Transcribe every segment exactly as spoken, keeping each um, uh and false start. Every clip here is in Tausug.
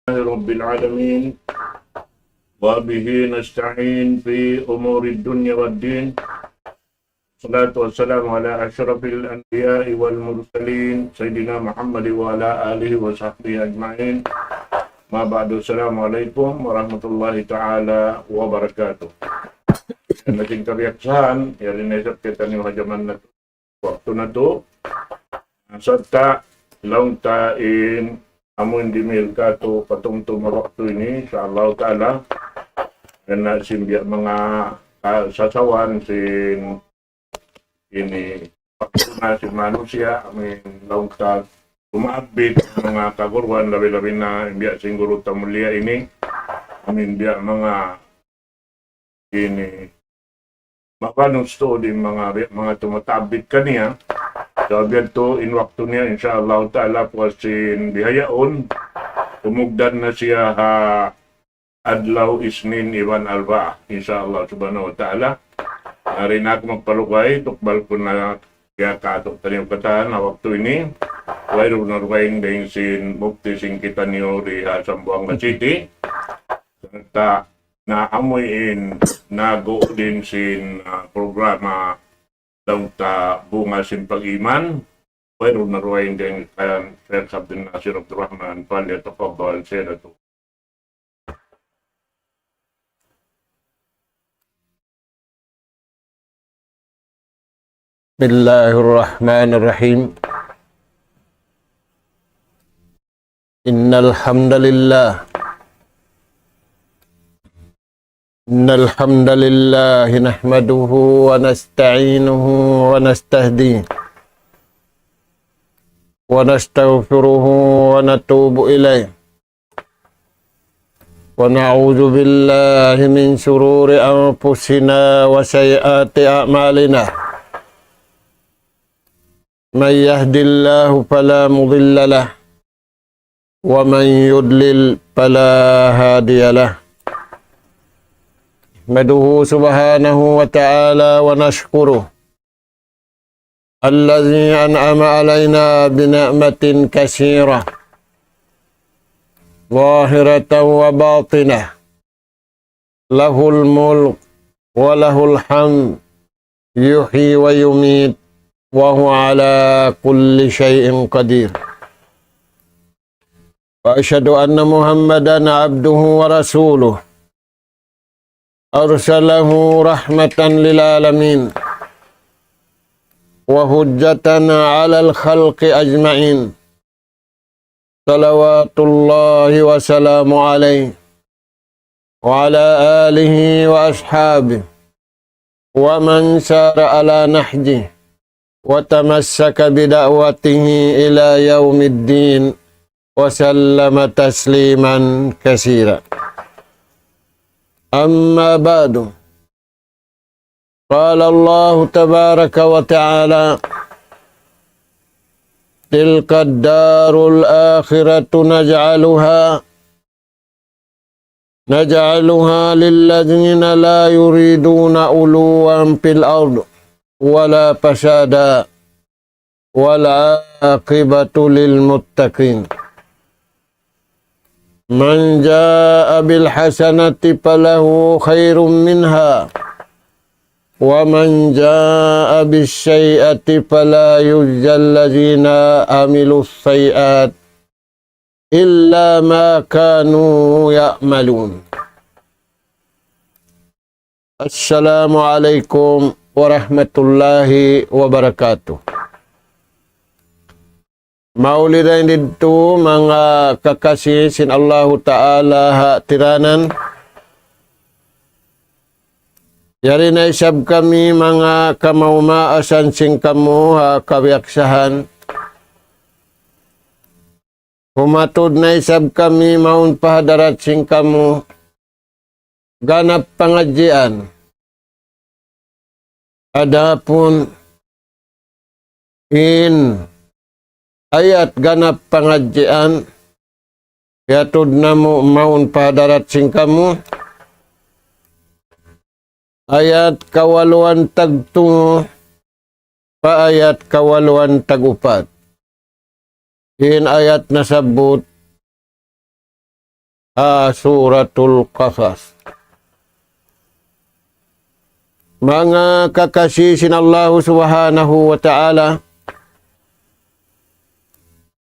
لله رب العالمين، وبه نستعين في أمور الدنيا والدين. الصلاة والسلام على أشرف الأنبياء والمرسلين، سيدنا محمد وعلى آله وصحبه أجمعين. ما بعد، السلام عليكم ورحمة الله تعالى وبركاته. Na sin kabiyaksahan, yari na isab kitaniyu ha jaman natu', waktu natu'. Sarta' laung ta in amu in dimihil katu' patumtum ha waktu ini, insya Allah Ta'ala. Karna' sin biya' manga, ah, sasawan sin ini, waktu na sin manusiya', amu in laung ta tumaabit manga kaguruan, labi-labi na in biya' sin guru ta mulia ini, amu in biya' manga ini, mapanus tuud in manga, manga tumataabit kaniya. Sabab yadtu in waktu niya, insya Allah Ta'ala, puas sin bihaun, tumugdan na siya ha adlaw Isnin iban Arba'a, insya Allah Subhanahu wa Ta'ala. Yari na aku magpalugay, tukbal ku na kaya katuktaniyu katan ha waktu ini. Wayruun na dugaing dayn sin mufti sin kitaniyu di ha Zamboanga City. Sarta' na amu in nag-uudin sin, ah, programa laung ta Bunga sin Pag-iman. Wayruun na dugaing dayn kan Sheikh Abdul Nasir Abdul Rahman, فليتفضل سيادته. بسم الله الرحمن الرحيم. إن الحمد لله، إن الحمد لله نحمده ونستعينه ونستهديه ونستغفره ونتوب إليه، ونعوذ بالله من شرور أنفسنا وسيئات أعمالنا. من يهد الله فلا مضل له، ومن يضلل فلا هادي له. نحمده سبحانه وتعالى ونشكره، الذي أنعم علينا بنعمة كثيرة، ظاهرة وباطنة، له الملك وله الحمد، يحيي ويميت، وهو على كل شيء قدير. وأشهد أن محمدا عبده ورسوله، أرسله رحمة للعالمين وحجة على الخلق أجمعين، صلوات الله وسلامه عليه وعلى آله وأصحابه ومن سار على نهجه وتمسك بدعوته إلى يوم الدين وسلم تسليما كثيرا. أما بعد، قال الله تبارك وتعالى: تلك الدار الآخرة نجعلها، نجعلها للذين لا يريدون علوا في الأرض ولا فسادا والعاقبة للمتقين. من جاء بالحسنة فله خير منها، ومن جاء بالسيئة فلا يجزى الذين عملوا السيئات إلا ما كانوا يعملون. Assalamu alaykum warahmatullahi wabarakatuh. Mauli dayn didtu manga kakasi sin Allahu Ta'ala ha tiranan. Yari na isab kami manga kamaas-maasan sin kamu ha kabiyaksahan. Humatud na isab kami mawn pa hadarat sin kamu ganap pangadjian. Adapun in ayat ganap pangadjian, hiyatud namu' mawn pa hadarat sin kamu, ayat kawaluan tagtunga' pa ayat kawaluan tag-upat. In ayat nasabbut, ha Suratul Qasas. Manga kakasi sin Allahu Subhanahu wa Ta'ala,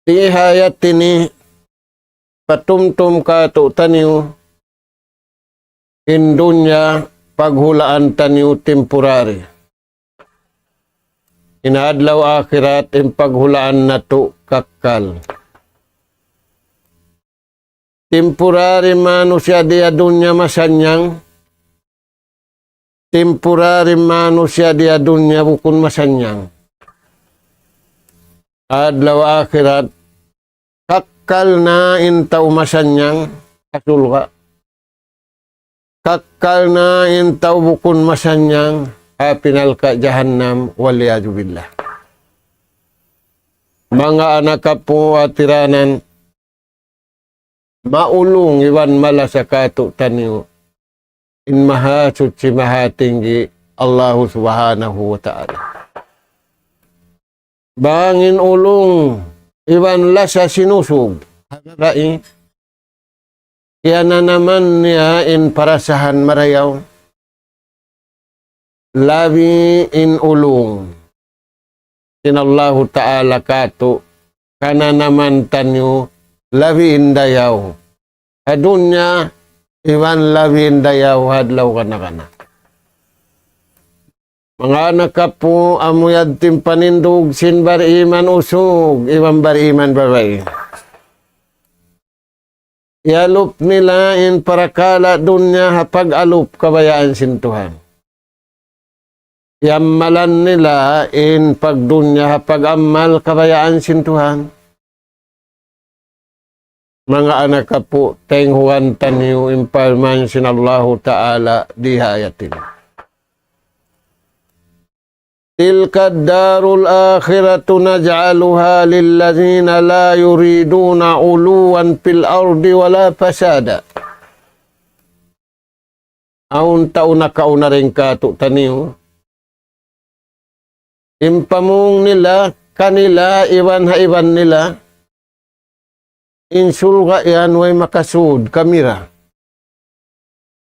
di ha ayat ini patumtum kātu'niyu in dunya paghulaan taniyu temporary. In adlaw akhirat in paghulaan natu' kakkal. Temporary manusiya' di ha dunya masannyang. Temporary manusiya' di ha dunya bukun masannyang. Adlaw akhirat, kakkal na in tau masannyang ha surga'. Kakkal na in tau bukun masannyang ha api narka' jahannam, wal iyadhu billah. Manga anak apu' ha tiranan, maulung iban malasa kātu'niyu in Mahasuchi Mahatinggi Allahu Subhanahu wa Ta'ala. Bang in ulung iban lasa sin usug ha babai, iyananaman niya in parasahan marayaw, labi in ulung sin Allahu Ta'ala kātu', kananaman taniyu labi in dayaw ha dunya, iban labi in dayaw ha adlaw kana-kana. Manga anak apu', amu yadtu in panindug sin bariman usug iban bariman babai. Iyalup nila in parakala' dunya ha pag-alup kabayaan sin Tuhan. Iyammalan nila in pagdunya ha pag-amal kabayaan sin Tuhan. Manga anak apu', taynghuan taniyu in parman sin Allahu Ta'ala di ha ayat ini. تلك الدار الآخرة نجعلها للذين لا يريدون علوا في الأرض ولا فسادا. Awn tau nakauna dayn kātu'niyu, in pamung nila, kanila, iban ha iban nila, in surga' yan way makasud kamira.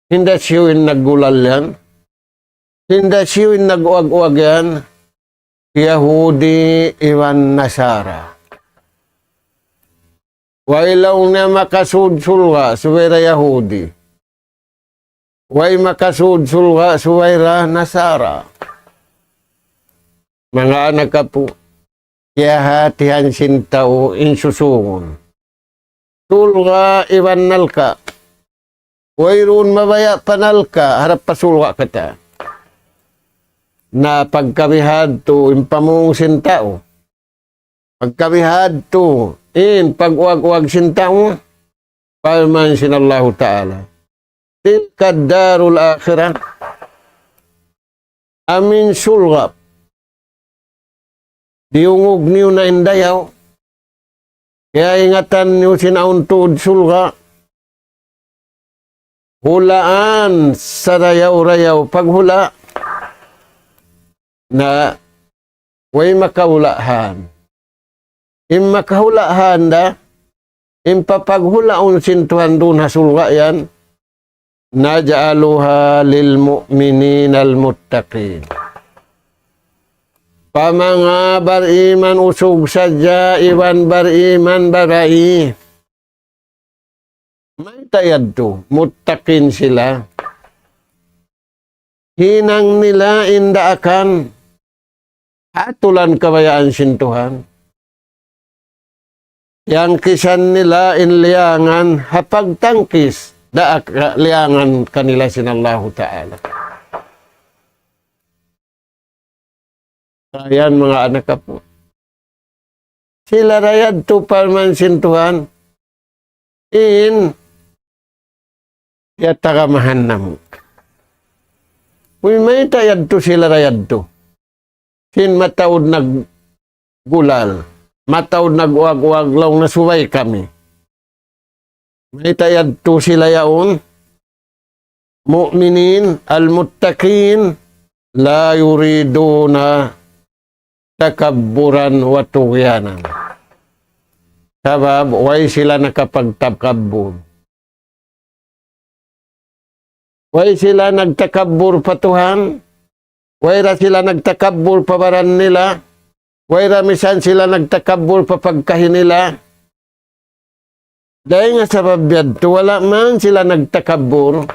Hinda siyu in naggulal yan. Hinda siyu in nag-uwag-uwag yan. Yahudi iban Nasara. Way laung niya makasud surga' subay da Yahudi. Way makasud surga' subay da Nasara. Manga anak apu', kiyahatihan sin tau in susungun. Surga' iban narka'. Wayruun mabaya' pa narka', harap pa surga' katan. Na pagka bihadtu in pamung sin tau. Pagka bihadtu in pag-uwag-uwag sin tau, parman sin Allahu Ta'ala, تلك الدار الآخرة. Amu in surga', diyungug niyu na in dayaw. Kiyaingatan niyu sin awn tuud surga'. Hulaan sarayaw-rayaw paghula'. Na way makahula' han. In makahula' han da, in papaghulaun sin Tuhan duun ha surga' yan, نجعلها للمؤمنين المتقين. Pa manga bariman usug sadja iban bariman babai. Mayta' yadtu, muttaqin sila. Hinang nila in daakan ha atulan kabayaan sin Tuhan. Tiyangkisan nila in liyangan ha pagtangkis daak liyangan kanila sin Allahu Ta'ala. Yan manga anak apu'. Sila da yadtu parman sin Tuhan. In yatagamahan namu'. Uy, mayta' yadtu sila da yadtu. Sin mataud naggulal, mataud nag-uwag-uwag laung na subay kami. Mayta' yadtu sila yaun, mu'minin, al-muttaqin, لا يريدون تكبرا وطغيانا. Sabab, way sila nakapagtakabbur. Way sila nagtakabbur pa Tuhan. Way da sila nagtakabbur pa baran nila. Way da misan sila nagtakabbur pa pagkahi nila. Dayn ha sabab yadtu, wala' man sila nagtakabbur.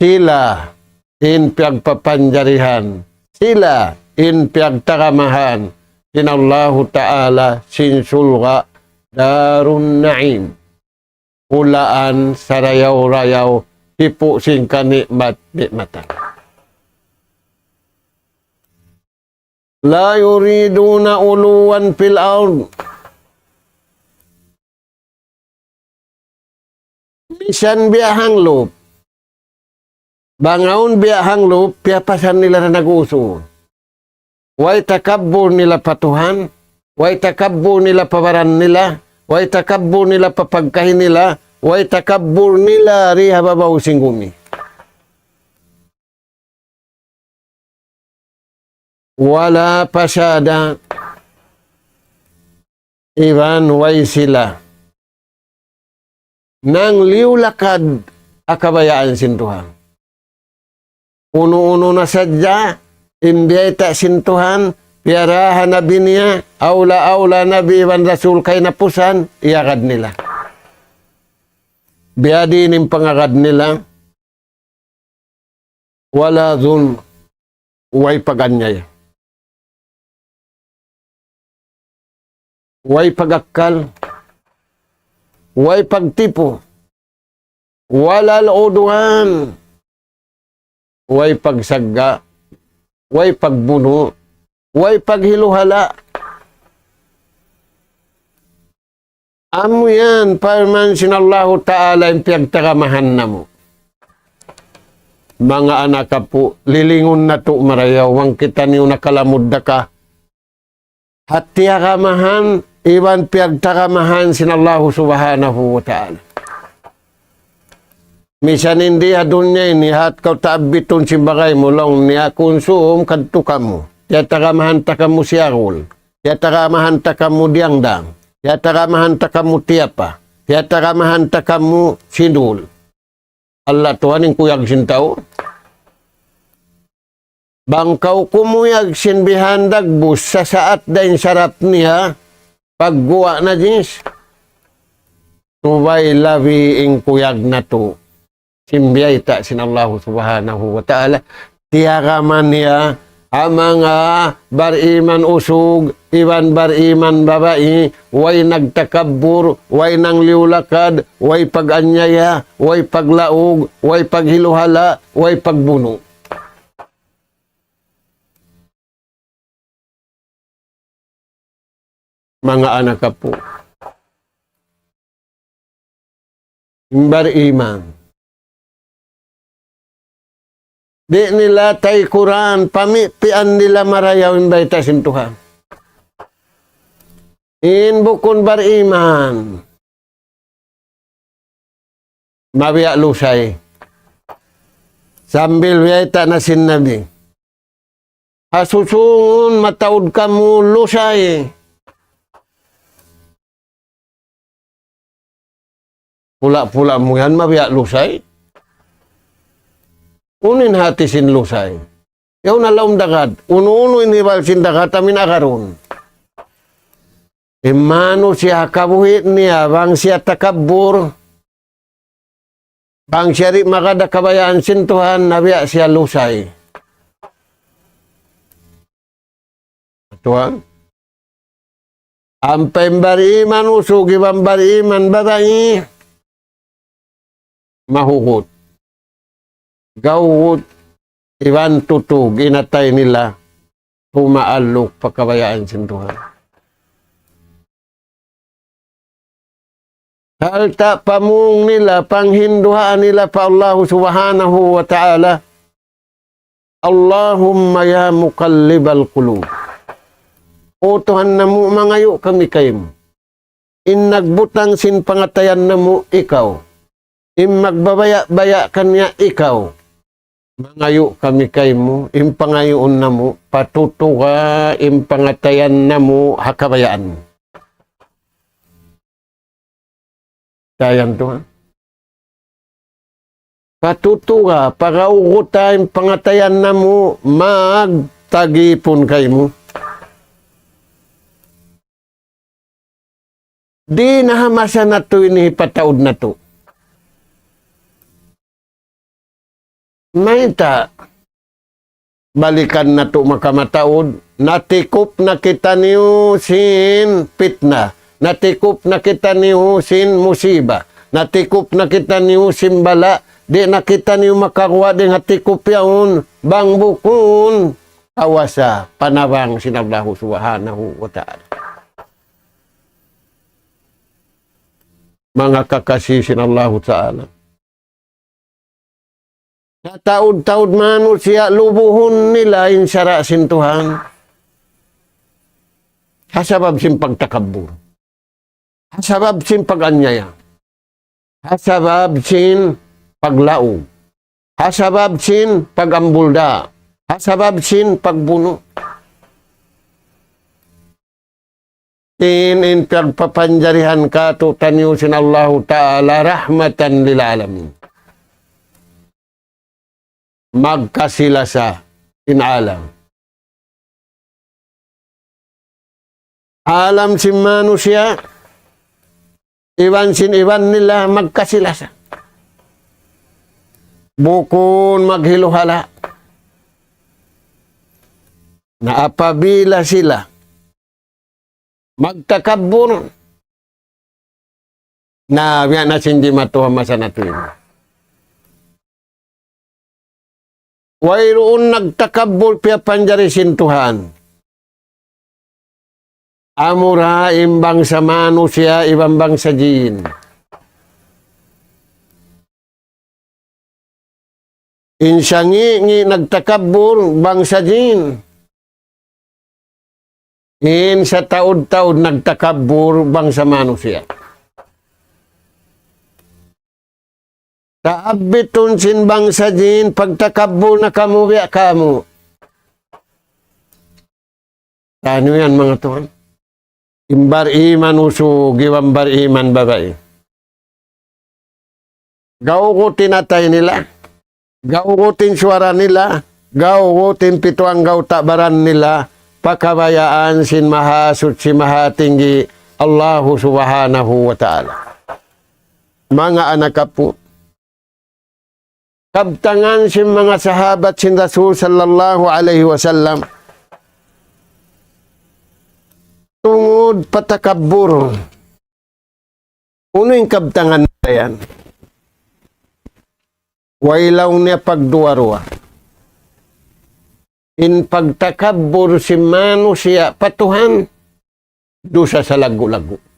Sila in piyagpapanjarihan. Sila in piyagtaramahan sin Allahu Ta'ala sin surga' Darun Na'im. Hulaan sarayaw-rayaw, hipu' sin kani'mat-ni'matan. لا يريدون علوا في الأرض. Misan biya' hanglup. Bang awn biya' hanglup, piyapasan nila na nag-usu. Way takabbur nila pa Tuhan, way takabbur nila pa baran nila, way takabbur nila pa pagkahi nila, way takabbur nila di ha babaw sin bumi. ولا فسادا, iban way sila nangliyu-lakad ha kabayaan sin Tuhan. Unu-unu na sadja in biyayta' sin Tuhan, piyaraha Nabi niya, awla-awla Nabi iban Rasul kahinapusan, iyagad nila. Biyadiin in pangagad nila, ولا ظلم, way pag-anyaya. Way pag-akkal, way pagtipu, ولا عدوان, way pagsagga', way pagbunu', way paghiluhala'. Amu yan, parman sin Allahu Ta'ala in piyagtaramahan namu'. Manga anak apu', lilingun natu' marayaw, bang kitaniyu nakalamud da ka ha tiyaramahan iban piyagtaramahan sin Allahu Subhanahu wa Ta'ala. Misan in di ha dunya ini, hat kaw taabbitun sin bagay mu, laung niya, kunsum kadtu kamu. Tiyataramahan ta kamu siyarul. Tiyataramahan ta kamu diyangdang. Tiyataramahan ta kamu tiyapa. Tiyataramahan ta kamu sindul. Allah Tuhan in kuyag sin tau. Bang kaw kumuyag sin bihan dagbus, sasaat da in sarap niya, pagguwa' najis. Subay labi in kuyag natu' sin biyayta' sin Allahu Subhanahu wa Ta'ala. Tiyagama niya ha manga bariman usug iban bariman babai, way nagtakabbur, way nangliyu-lakad, way pag-anyaya, way paglaug, way paghiluhala', way pagbunu'. Manga anak apu', in bariman, di' nila taykuran, pamipian nila marayaw in bayta' sin Tuhan. In bukun bariman, mabiya' lusay. Sambil biyayta' na sin Nabi, ha susungun mataud kamu lusay. Pula-pula mu yan, mabiya' lusay. Unu in hati sin lusay? Yaun ha lawm dagat. Unu-unu in hibal sin dagat, amu in agarun. In manusiya' ha kabuhi' niya, bang siya takabbur, bang siya di' magad ha kabayaan sin Tuhan, nabiya' siya lusay. Tuhan. Ampa in bariman usug iban bariman babai, mahugut. Gawgut iban tutug in atay nila, tumaalluk pa kabayaan sin Tuhan. Sarta' pamung nila, panghinduhaan nila pa Allahu Subhanahu wa Ta'ala, اللهم يا مقلب القلوب. O Tuhan namu', mangayu' kami kaymu. In nagbutang sin pangatayan namu' ikaw. In magbabaya'-baya' kaniya ikaw. Mangayu' kami kaymu, in pangayuun namu', patutuga in pangatayan namu' ha kabayaan mu. Tayan tu, ha? Patutuga, pagauguta in pangatayan namu', magtagipun kaymu. Di' na ha masa natu' ini hipataud natu'. Mayta', balikan natu' makamataud, natikup na kitaniyu sin pitna, natikup na kitaniyu sin musiba, natikup na kitaniyu sin bala', di' na kitaniyu makaguwa' dayn ha tikup yaun, bang bukun kawasa panabang sin Allahu Subhanahu wa Ta'ala. Manga kakasi sin Allahu Ta'ala. Kataud-taud manusiya' lubuhun nila in sara' sin Tuhan. Ha sabab sin pagtakabbur. Ha sabab sin pag-anyaya. Ha sabab sin paglaug. Ha sabab sin pag-ambulda. Ha sabab sin pagbunu'. In, in pagpapanjarihan kātu'niyu sin Allahu Ta'ala rahmatan lil alamin. Magkasi-lasa in alam. Alam sin manusiya', iban sin iban nila magkasi-lasa. Bukun maghiluhala'. Na apabila sila magtakabbur. Na, biya' na sin jimatu ha masa natu' ini. Wayruun nagtakabbur piyapanjari sin Tuhan. Amura in bangsa manusiya' iban bangsa jin. In sangi'-ngi' nagtakabbur bangsa jin. In sataud-taud nagtakabbur bangsa manusiya'. Taabitun sin bangsa jin, pagtakabbur na kamu biya' kamu. Tanu yan, manga tuwan. In bariman usug iban bariman babai. Gaugut in atay nila. Gaugut in suwara nila. Gaugut in pitu anggawta' baran nila. Pa kabayaan sin Mahasuchi Mahatinggi Allahu Subhanahu wa Ta'ala. Manga anak apu'. Kabtangan sin manga sahabat sin Rasul sallallahu alayhi wasallam. Tungud pa takabbur. Unu in kabtangan nila yan? Way laung niya pagduwa-ruwa. In pagtakabbur sin manusiya' pa Tuhan, dusa salaggu'-laggu'.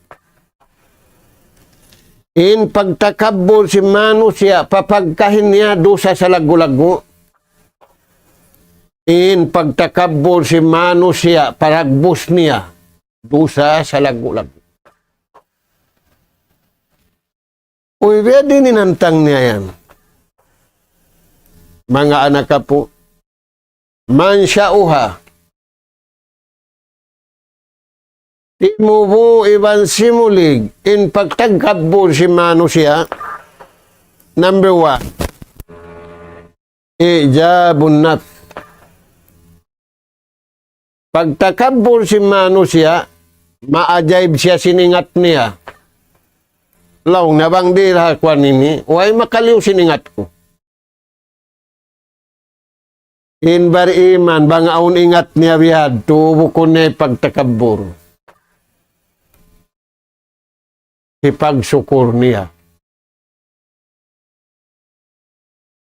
In pagtakabbur sin manusiya' pa pagkahi niya, dusa salaggu'-laggu'. In pagtakabbur sin manusiya' pa dagbus niya, dusa salaggu'-laggu'. Uy, biya' diin in hantang niya yan? Manga anak apu', mansya'uha. Timubu' iban simulig in pagtakabbur sin manusiya'. Number one, ijabun nafs. Pagtakabbur sin manusiya', maajaib siya sin ingat niya. Laung niya bang di' da kuwan ini, way makaliyu sin ingat ku. In bariman, bang awn ingat niya bihadtu, bukun niya pagtakabbur. Hipagsukur niya.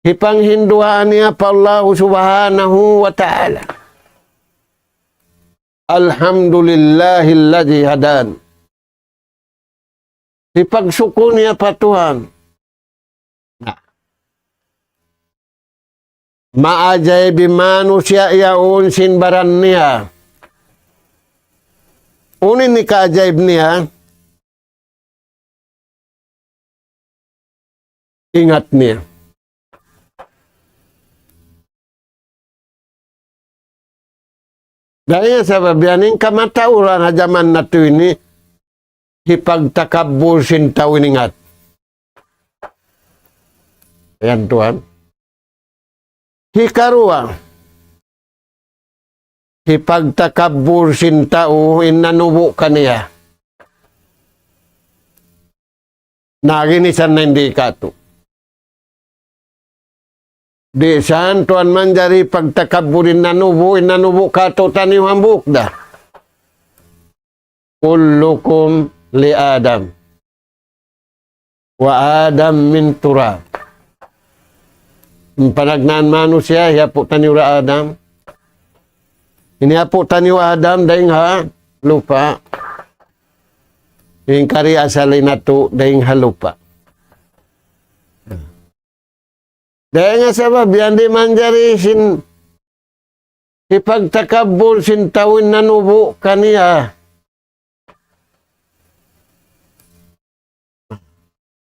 Hipanghinduwaa niya pa Allahu Subhanahu wa Ta'ala. Alhamdulillahilladzi hadan. Hipagsukur niya pa Tuhan. Na. Maajaib in manusiya' yaun sin baran niya. Unu in kaajaib niya? Ingat niya. Dayn ha sabab yan in kamatauran ha jaman natu' ini, hipagtakabbur sin tau in ingat. Yan tuwan. Hikaruwa, hipagtakabbur sin tau in nanubu' kaniya. Na ginisan na in di' katu'. Di' san tuwan manjari pagtakabbur in nanubu', in nanubu' katu' taniyu hambuuk da. كلكم لآدم وآدم من تراب. In panagnaan manusiya', hiyapu' taniyu da Adam. Ini hiyapu' taniyu Adam, dayn ha lupa'. In kari asal natu', dayn ha lupa'. Dayn ha sabab yan di' manjari sin hipagtakabbur sin tau in nanubu' kaniya.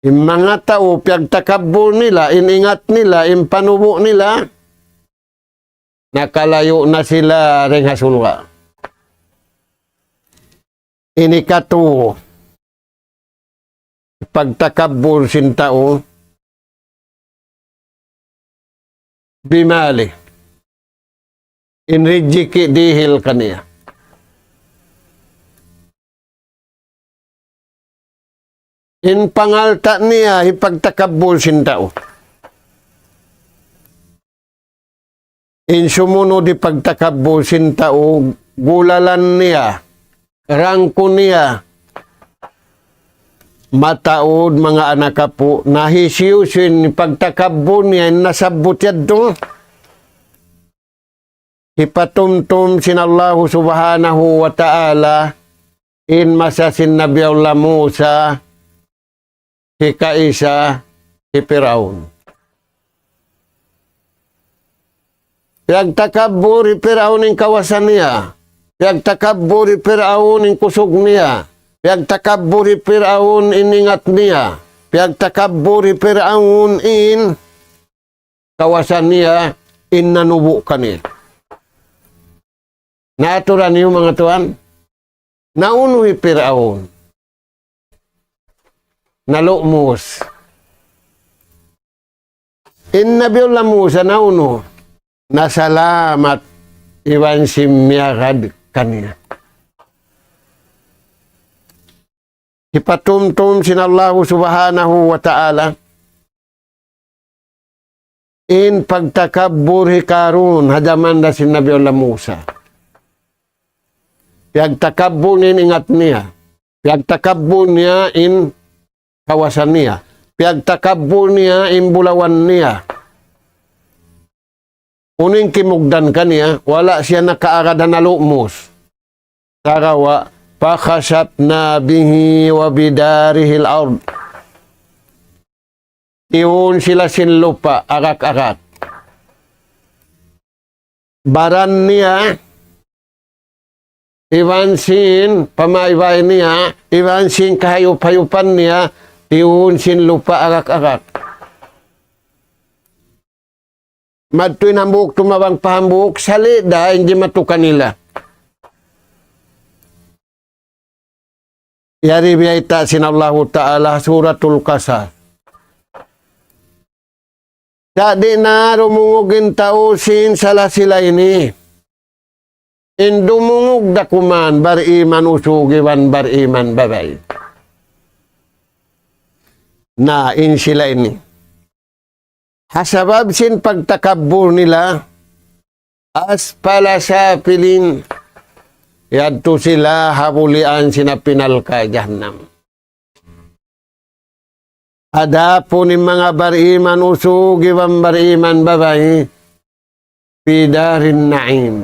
In manga tau piyagtakabbur nila, in ingat nila, in panubu' nila, nakalayu' na sila dayn ha surga'. Ini katu', pagtakabbur sin tau, بماله. In rijiki' dihil kaniya. In pangalta' niya, hipagtakabbur sin tau. In sumunud hipagtakabbur sin tau, gulalan niya, rangku niya. Mataud manga anak apu', na hisiyu-siyu in pagtakabbur niya in nasabbut yadtu. Hipatumtum sin Allahu Subhanahu wa Ta'ala in masa sin Nabi Allah Musa, hikaisa hi Piraun. Piyagtakabbur hi Piraun in kawasa niya. Piyagtakabbur hi Piraun in kusug niya. Piyagtakabbur hi Piraun in ingat niya. Piyagtakabbur hi Piraun in kawasa niya in nanubu' kaniya. Naaturan niyu manga tuwan? Naunu hi Piraun? Nalumus. In Nabiullah Musa naunu? Nasalamat iban sin miyagad kaniya. Hipatumtum sin Allahu Subhanahu wa Ta'ala in pagtakabbur hi Karun ha jaman da sin Nabiullah Musa. Piyagtakabbur niya in ingat niya. Piyagtakabbur niya in kawasa niya. Piyagtakabbur niya in bulawan niya. Unu in kimugdan kaniya, wala' siya nakaagad ha nalumus. Sagawa', فخسفنا به وبداره الأرض. Tiyuun sila sin lupa', agak-agak. Baran niya, iban sin pamaybay niya, iban sin kahayup-hayupan niya, tiyuun sin lupa' agak-agak. Madtu in hambuuk tumabang pa hambuuk, sali' da in jimatu kanila. Yari biyayta' sin Allahu Ta'ala, Suratul Qasas. Sa' di' na dumungug in tau sin sala sila ini. In dumungug da kuman bariman usug iban bariman babai. Na, in sila ini. Ha sabab sin pagtakabbur nila, أسفل سافلين. Yadtu sila ha bulian sin api narka' jahannam. Adapun in manga bariman usug iban bariman babai, في دار النعيم.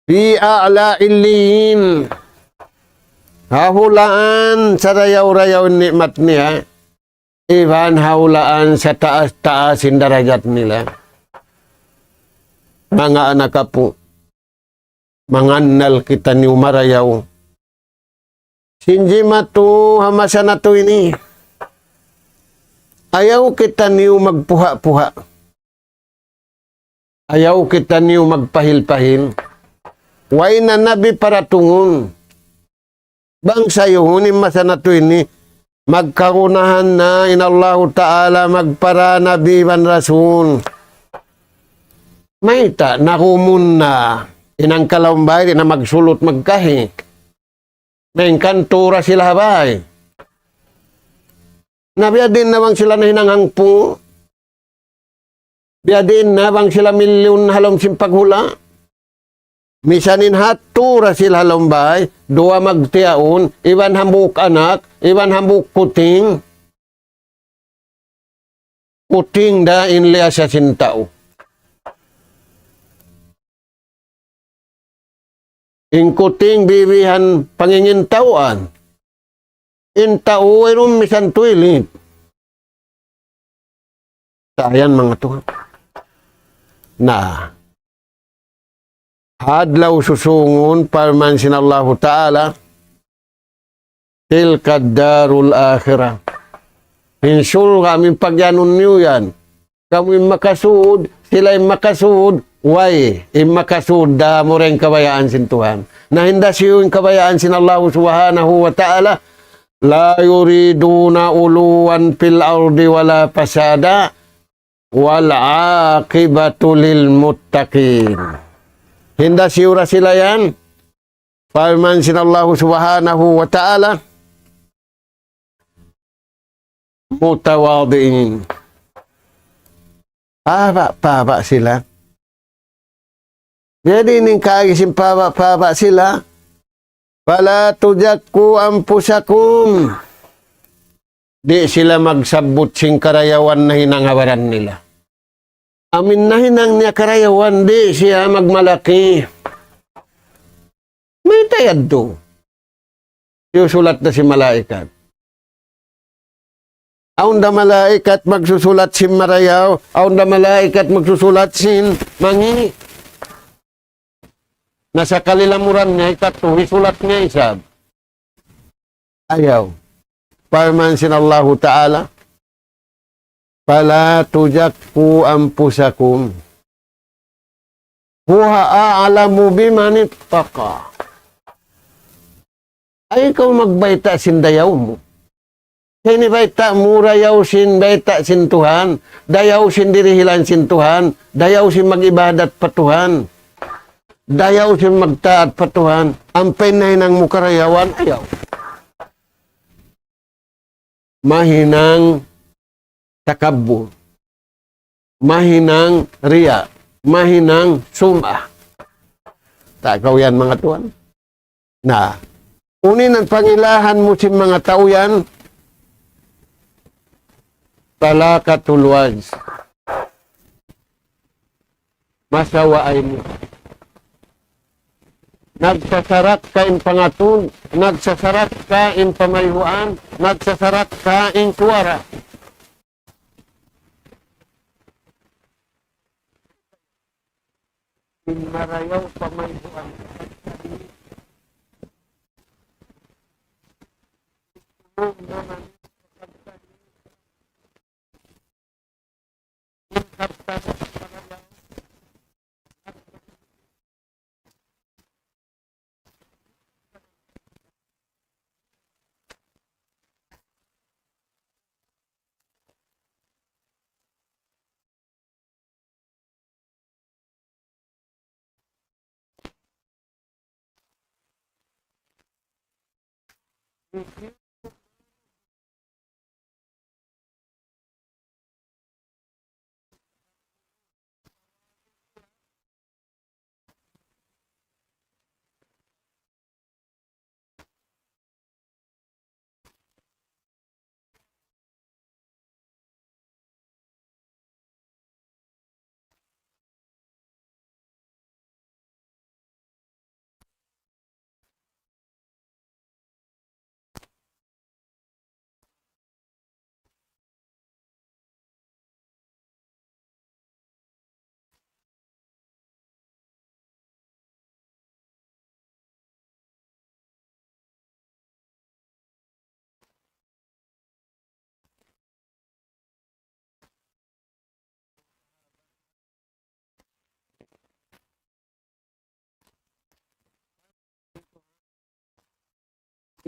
في أعلى عليين. Ha hulaan sarayaw-rayaw in ni'mat niya, iban ha hulaan sataas-taas in darajat nila. Manga anak apu', mangannal kitaniyu marayaw sin jimatu ha masa natu' ini. Ayaw kitaniyu magpuha'-puha'. Ayaw kitaniyu magpahil-pahil. Way na nabi paratungun. Bang sayuhun in masa natu' ini, Magkagunahan na in Allahu Ta'ala magpara nabi iban rasul. Mayta', nagumun na in hangka lawm bay, di' na magsulut magkahi. Malayngkan tuu ra sila ha bay. Na biyadiin na bang sila nahinang hangpu'? Biyadiin na bang sila milyun ha lawm sin paghula'? Misan in hat tuu ra sila ha lawm bay, duwa magtiyaun, iban hambuuk anak, iban hambuuk kuting. Kuting da in liyasa sin tau. In kuting bibihan pangingintauan. In tau wayruun misan toilet. Sa' yan, manga tuwan. Na, ha adlaw susungun, parman sin Allahu Ta'ala, تلك الدار الآخرة. In surga' amu in pagiyanun niyu yan. Kamu in makasud, sila in makasud, way, in makasud da amura in kabayaan sin Tuhan. Na hinda siyu in kabayaan sin Allahu Subhanahu wa Ta'ala, لا يريدون علوا في الأرض ولا فسادا والعاقبة للمتقين. Hinda siyu ra sila yan, parman sin Allahu Subhanahu wa Ta'ala, متواضعين. Paba', paba' sila. Jadi in kaagi sin paba', paba' sila. فلا تزكوا أنفسكم. Di' sila magsabbut sin karayawan nahinang ha baran nila. Amu in nahinang niya karayawan, di' siya magmalaki. Mayta' yadtu? Siyusulat da sin malaikat. Awn da malaikat magsusulat sin marayaw, awn da malaikat magsusulat sin mangi'. Na sakali lamuran niya hikatu, hisulat niya isab. Ayaw. Parman sin Allahu Ta'ala, فلا تزكوا أنفسكم هو أعلم بمن اتقى. Ayaw kaw magbayta' sin dayaw mu. Sa' ini bayta' mu, dayaw sin bayta' sin Tuhan, dayaw sin dirihilan sin Tuhan, dayaw sin mag-ibadat pa Tuhan, dayaw sin magtaat pa Tuhan, ampa in nahinang mu karayawan, ayaw. Mahinang takabbur, mahinang riya, mahinang sum'ah. Ta' kaw yan, manga tuwan. Na, unu in pangilahan mu sin manga tau yan, طلاقة الوجه. Masawa in muka. Nagsasarakka in pangatud, nagsasarakka in pamayhuan, nagsasarakka in suwara. In marayaw pamayhuan.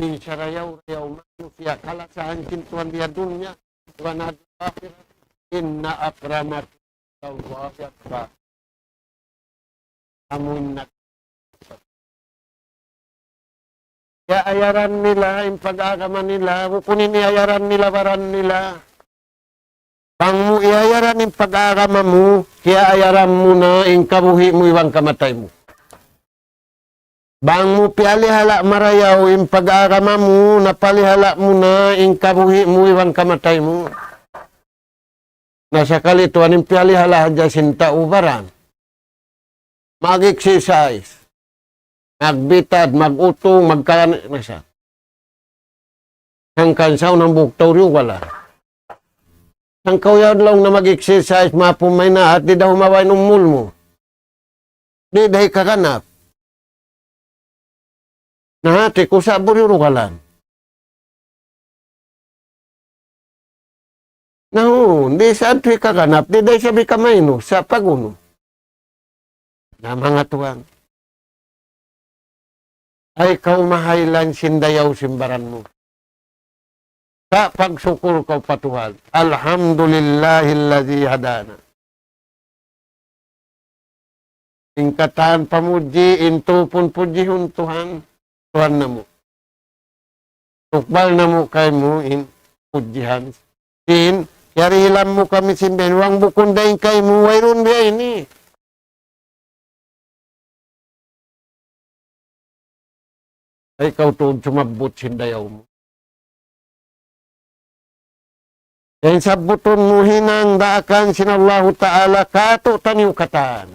Minsan rayaw-rayaw manusiya' kalasahan sin Tuhan di ha dunya, bukan ha akhirat. Inna akramakum indallahi atqakum. Amun nag-, ya, ayaran nila, in pag-agama nila, bukun ini ayaran nila, baran nila. Bang mu iyayaran in pag-agama mu, kiyaayaran mu na in kabuhi' mu iban kamatay mu. Bang mu piyalihala' marayaw in pag-agama mu, napalihala' mu na in kabuhi' mu iban kamatay mu. Na sakali tuwan in piyalihala' hadja sin tau baran. Mag-exercise. Magbitad, mag-utung, magkani, na sa. Hangkan sa unang buktaw riyu wala. Hangkaw yaw laung na mag-exercise, mapun maynaat, di' da humawa in umul mu. Di' da hikaganap. Na hati ku sa' buri rugalan. Na, uu, di' sa' tu hikaganap, di' da isab hikamainu, sa' pag-unu. Na manga tuwan. Ay kaw mahaylan sin dayaw sin baran mu. Sa' pagsukul kaw pa Tuhan. Alhamdulillahilladzi hadana. In katan pamudji, in tupun pudjihun Tuhan, Tuhan namu'. Tukbal namu' kaymu in pudjihan. Sin, yari hilam mu kami sin biya' ini, bang bukun dayn kaymu, wayruun biya' ini. Ay kaw tuud sumabbut sin dayaw mu. Yan sabbutun mu hinang daakan sin Allahu Ta'ala kātu'niyu katan.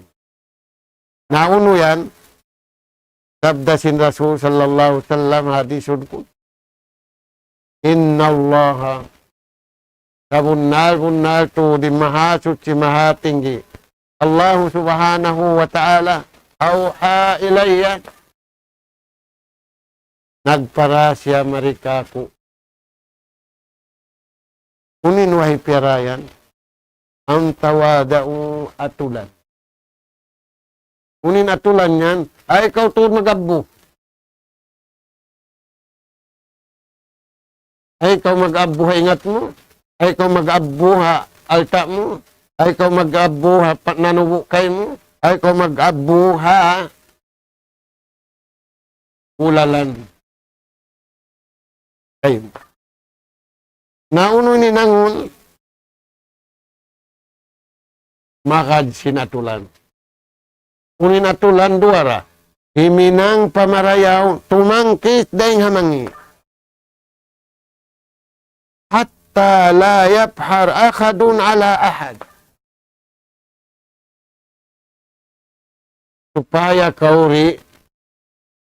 Na unu yan, sabda sin Rasul sallallahu alayhi wasallam hadisul qudsi. Innallaha, sabunnal-bunnal tuud in Mahasuchi Mahatinggi, Allahu subhanahu wa ta'ala, awha ilayya, nagpara siya mari kāku'. Unu in way piyara yan? An tawada'u, atulan. Unu in atulan yan? Ay kaw tuud mag-abbu. Ay kaw mag-abbu ha ingat mu. Ay kaw mag-abbu ha alta' mu. Ay kaw mag-abbu ha pa-, nanubu' kaymu. Ay kaw mag-abbu ha ulalan. Ay. Na unu in hinangun? Magad sin atulan. Unu in atulan? Duwa ra. Himinang pa marayaw, tumangkis dayn ha mangi'. Hatta la yafkhar ahadun ala ahad. Supaya kaw di'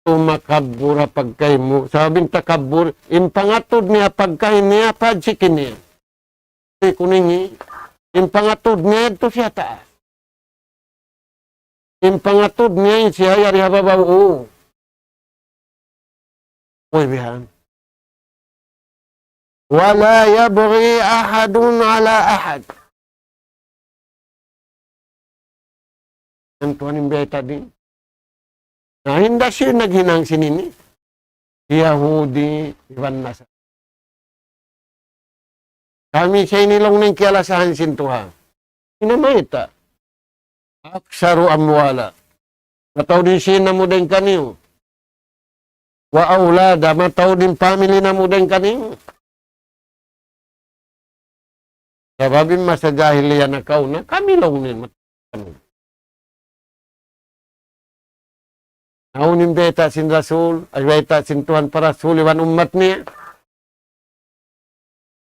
tumakabbur ha pagkahi mu. Sabab in takabbur, in pangatud niya pagkahi niya, pajsikin niya. Di' kuningi, in pangatud niya yadtu siya taas. In pangatud niya in siya yari ha babaw, uu. Uy, bihan. Wala yabghi ahadun ala ahad. Yan tuwan in bayta' di. Na, hinda siya naghinang sin ini. Yahudi iban Nasara. Kami sa ini laung niya in kiyalasahan sin Tuhan. Hinamayta'. Aktsaru amwala. Mataud in sīn namu' dayn kaniyu. Wa awlada, mataud in family namu' dayn kaniyu. Sabab in masa jahiliya nakauna, kami laung niya. Awn in bayta' sin Rasul, ay bayta' sin Tuhan pa Rasul iban ummat niya.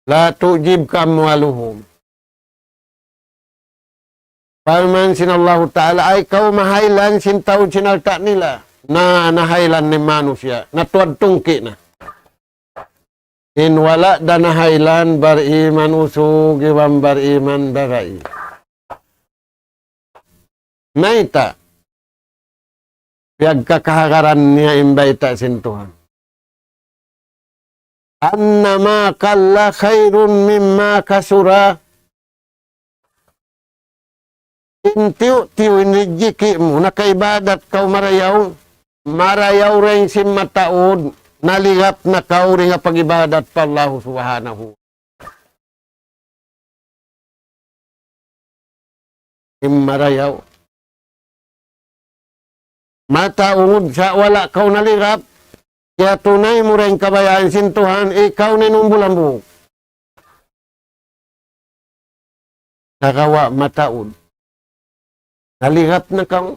La tu'jibka amwaluhum. Parman sin Allahu Ta'ala, ay kaw mahaylan sin taud sin alta' nila. Na, nahaylan in manusiya'. Natuwad tungki' na. In wala' da nahaylan, bariman usug iban bariman babai. Mayta'? Piyagkakahagaran niya in bayta' sin Tuhan. Anna ma qalla khairun mimma kasura. In tiyu'-tiyu' in rijiki' mu, nakaibadat kaw marayaw, marayaw dayn sin mataud, naligap na kaw dayn ha pag-ibadat pa Allahu Subhanahu. In marayaw. Mataud sa' wala' kaw naligap, kiyatunay mu da in kabayaan sin Tuhan, ikaw na in umbul hambuuk. Sagawa' mataud. Naligap na kaw.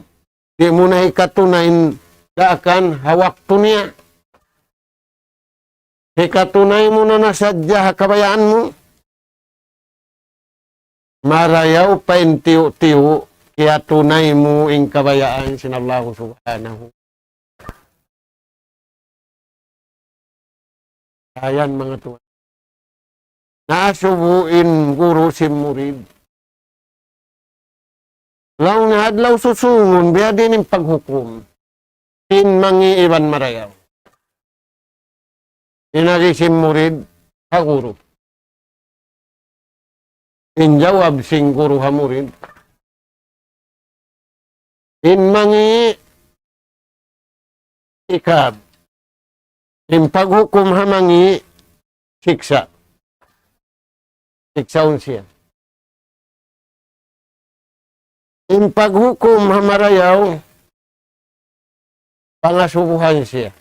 Di' mu na hikatunay in daakan ha waktu niya. Hikatunay mu na na sadja ha kabayaan mu. Marayaw pa in tiyu'-tiyu', kiyatunay mu in kabayaan sin Allahu Subhanahu. Ayan, manga tuwan. Naasubu in guru sin murid. Laung niya, adlaw susungun, biyadiin in paghukum sin mangi' iban marayaw. In agi sin murid ha guru. In jawab sin guru ha murid, in mangi' ikab. In paghukum ha mangi' siksa'. Siksaun siya. In paghukum ha marayaw, pangasubuhan siya.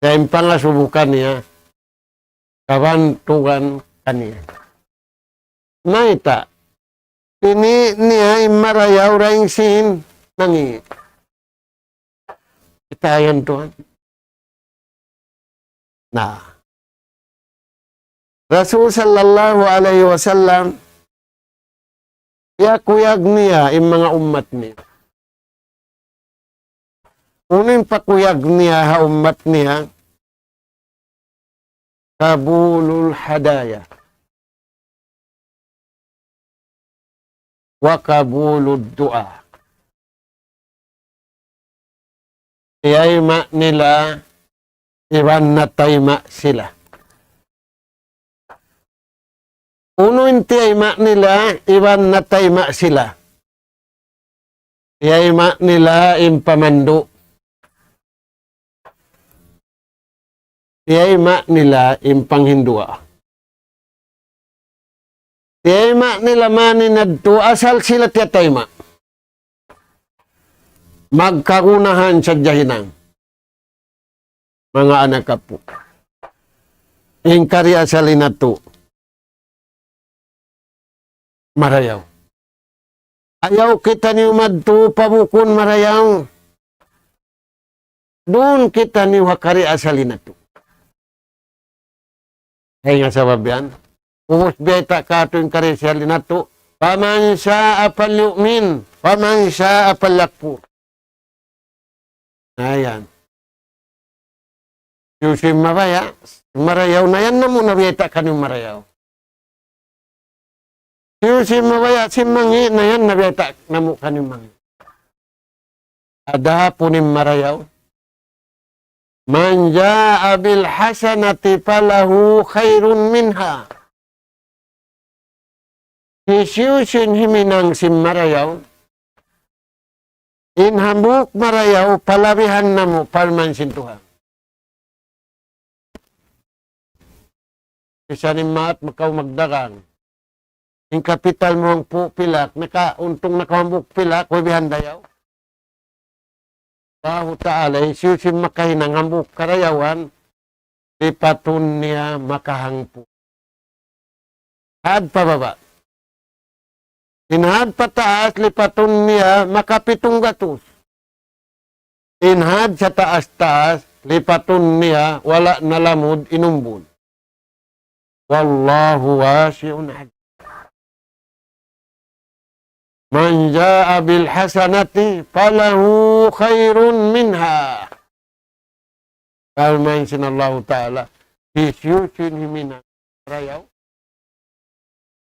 Sa' in pangasubu kaniya, kabantugan kaniya. Mayta', ini niya in marayaw dayn sin mangi'. Kita' yan tuwan. Na. Rasul sallallahu alayhi wasallam, iyakuyag niya in manga ummat niya. Unu in pakuyag niya ha ummat niya? قبول الهدايا وقبول الدعاء. Tiyayma' nila iban natayma' sila. Unu in tiyayma' nila iban natayma' sila? Tiyayma' nila in pamandu'. Tiyayma' nila in panghinduwaa. Tiyayma' nila mayan yadtu asal sila tiyatayma'. Magkagunahan sadja hinang. Manga anak apu'. In kari asali natu'. Marayaw. Ayaw kitaniyu madtu pa bukun marayaw. Duun kitaniyu ha kari asali natu'. Hangkan sabab yan. Ubus biyayta' katu' in kari asali natu'. فمن شاء فليؤمن ومن شاء فليكفر. Na yan. Hisiyu in mabaya', marayaw na yan namu' na biyayta' kaniyu marayaw. Hisiyu in mabaya' sin mangi' na yan na biyayta' namu' kaniyu mangi'. Adapun in marayaw. من جاء بالحسنة فله خير منها. Hisiyu-siyu in himinang sin marayaw, in hambuuk marayaw palabihan namu' parman sin Tuhan. Bisan in maat makaw magdagang. In kapital mu hangpu' pilak, nakauntung na kaw hambuuk pilak, way bihan dayaw. Allahu Ta'ala, hisiyu-siyu in makahinang hambuuk karayawan, lipatun niya makahangpu'. Had pa baba'. In had pa taas, lipatun niya makapitung gatus. In had sa taas-taas, lipatun niya wala' na lamud in umbul. والله واسع عليم. من جاء بالحسنة فله خير منها. Parman sin Allahu Ta'ala, hisiyu-siyu in himinang marayaw,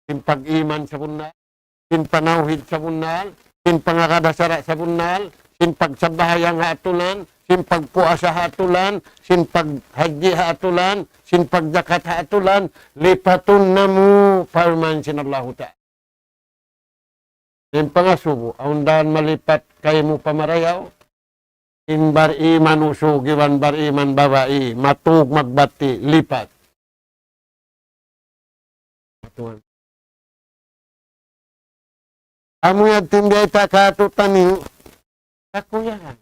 sin pag-iman sabunnal, sin panawhid sabunnal, sin pangagad ha sara' sabunnal, sin pagsambahayang ha atulan, sin pagpuasa ha atulan, sin paghajji ha atulan, sin pagjakat ha atulan, lipatun namu' parman sin Allahu Ta'ala. In pangasubu, awn da malipat kaymu pa marayaw. In bariman usug iban bariman babai, matug magbati', lipat. Amu yadtu in biyayta' kātu'niyu, kakuyagan.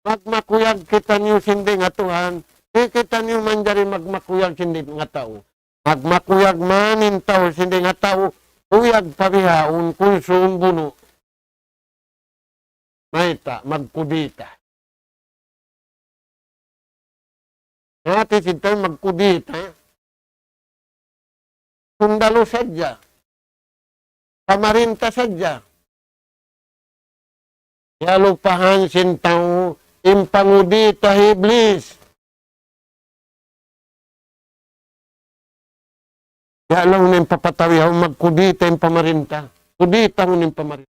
Magmakuyag kitaniyu sin dayn ha Tuhan, di' kitaniyu manjari magmakuyag sin dayn ha tau. Magmakuyag man in tau sin dayn ha tau, kuyag pa bihaun, kunsum bunu'. Mayta', magkudita. Hati sin tau magkudita. Sundalu sadja. Pamarinta sadja. Kiyalupahan sin tau in pangudita hi Iblis. Ya laung niya in papatawi, awn magkudita in pamarinta. Kuditahun in pamarinta.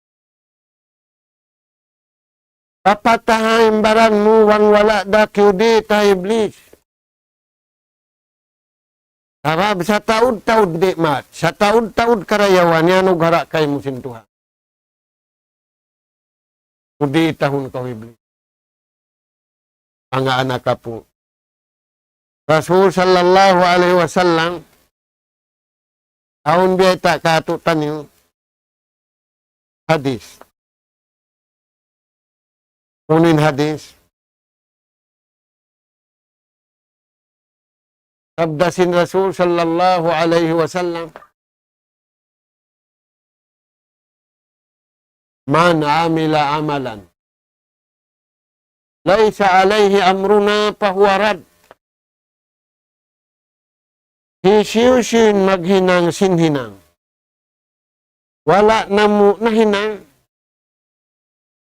Papataha in baran mu bang wala' da kiyudita hi Iblis. Sabab sataud-taud nikmat, sataud-taud karayawan, iyanugara' kaymu sin Tuhan. Kuditahun kaw hi Iblis. Manga anak apu'. Rasul sallallahu alayhi wasallam, awn biyayta' kātu'niyu hadis. Unu in hadis? Sabda sin Rasul sallallahu alayhi wasallam, من عمل عملا ليس عليه أمرنا فهو رد. Hisiyu-siyu in maghinang sin hinang, wala' namu' nahinang,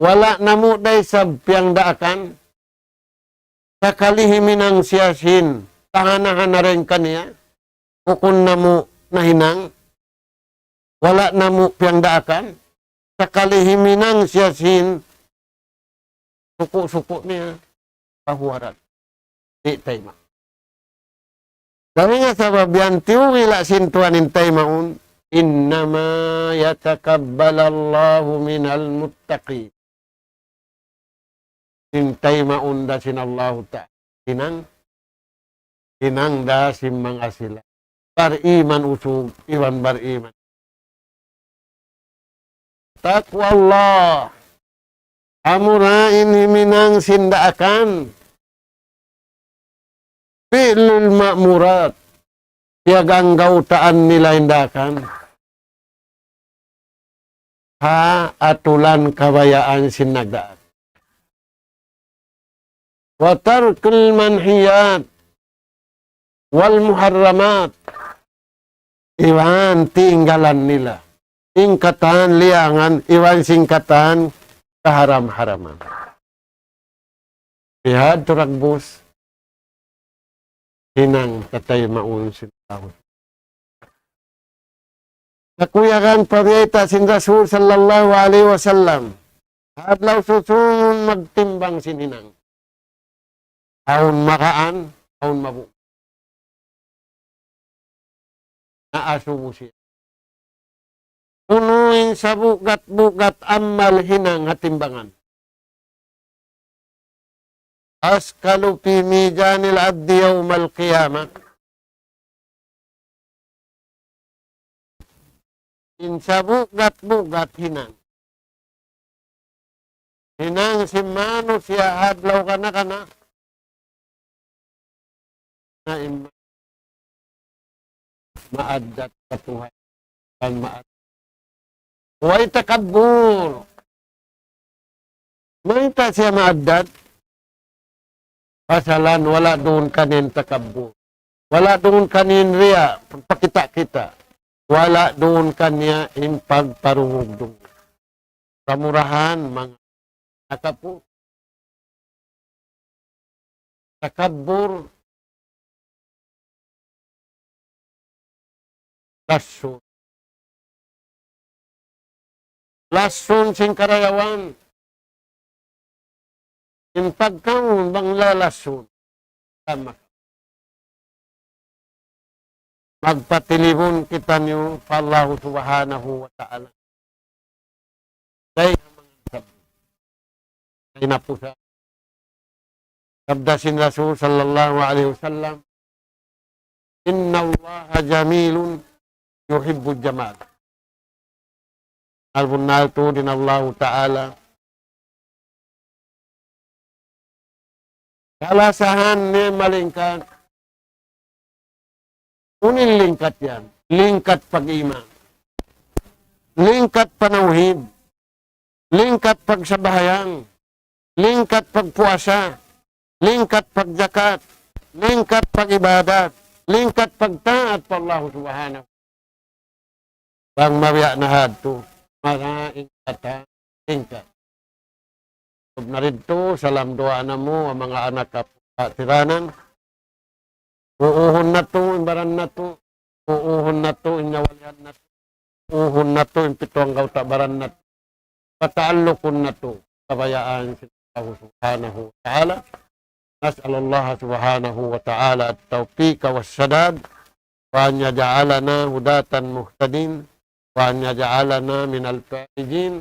wala' namu' da isab piyagdaakan, sakali himinang siya sin kahana-hana dayn kaniya, bukun namu' nahinang, wala' namu' piyagdaakan, sakali himinang siya sin suku'-suku' niya, فهو رد. Di' tayma'. Dayn ha sabab yan tiyuwila' sin Tuhan in taymaun, إنما يتقبل الله من المتقين. In taymaun da sin Allahu Ta'ala. Hinang, hinang da sin manga sila bariman usug iban bariman. Taqwa Allah. Amura in himinang sin daakan. Fi'lul ma'murat. Piyaganggautaan nila in daakan. Ha atulan kabayaan sin nagdaak. وترك المنهيات والمحرمات. Iban tinggalan nila in katan liyangan, iban sin katan kaharam-haraman. Bihadtu dagbus hinang ta taymaun sin Allahu. Kakuyagan pa biyayta' sin Rasul sallallahu alayhi wasallam. Adlaw susūngun magtimbang sin hinang. Awn makaan, awn mabu. Naasubu siya. Unu in sabugat-bugat amal hinang ha timbangan. أثقل في ميزان العبد يوم القيامة. In sabugat-bugat hinang. Hinang sin manusiya' ha adlaw kana-kana. Na in maaddat katuhan. Kan maaddat. Way takabbur. Mayta' siya maaddat? Pasalan wala' duun kaniya in takabbur. Wala' duun kaniya in riya', pagpakita'-kita'. Wala' duun kaniya in pagparungug-dungug. Kamurahan, manga nakapu. Takabbur. Lassun. Lassun sin karayawan. In pagkaun bang lalassun. Tama. Magpatilibun kitaniyu pa Allahu Subhanahu wa Ta'ala. Dayn ha manga sabab. Dayn Sabda sin Rasul sallallahu alayhi wasallam, إن الله جميل يحب الجمال. Bunnal-bunnal tuud in Allahu Ta'ala, kalasahan niya malingkat. Unu in lingkat yan? Lingkat pag-iman, lingkat panawhid, lingkat pagsambahayang, lingkat pagpuasa, lingkat pagjakat, lingkat pag-ibadat, lingkat pagtaat pa Allah Subhanahu. Bang mabiya' na hadtu, marayaw in katan lingkat. Tubnarito, salam duwaa namu', manga anak kapatiranan. Uuhun natu' in baran natu', uuhun natu' in nyawalihan natu', uuhun natu' in pitu anggawta' baran natu', pataallukun natu' kabayaan sin Allah Subhanahu wa Ta'ala. نسأل الله سبحانه وتعالى التوفيق والسداد، وأن يجعلنا هداة مهتدين، وأن يجعلنا من الفائزين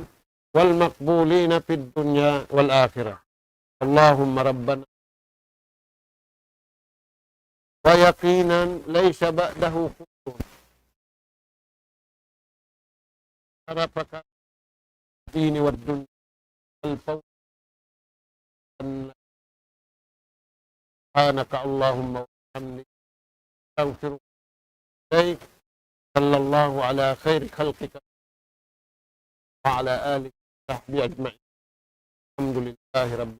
والمقبولين في الدنيا والآخرة. اللهم ربنا ويقينا ليس بعده كفر. شرفك الدين والدنيا والفوز. سبحانك اللهم وبحمدك، أستغفرك إليك. صلى الله على خير خلقك وعلى آله وصحبه أجمعين. الحمد لله رب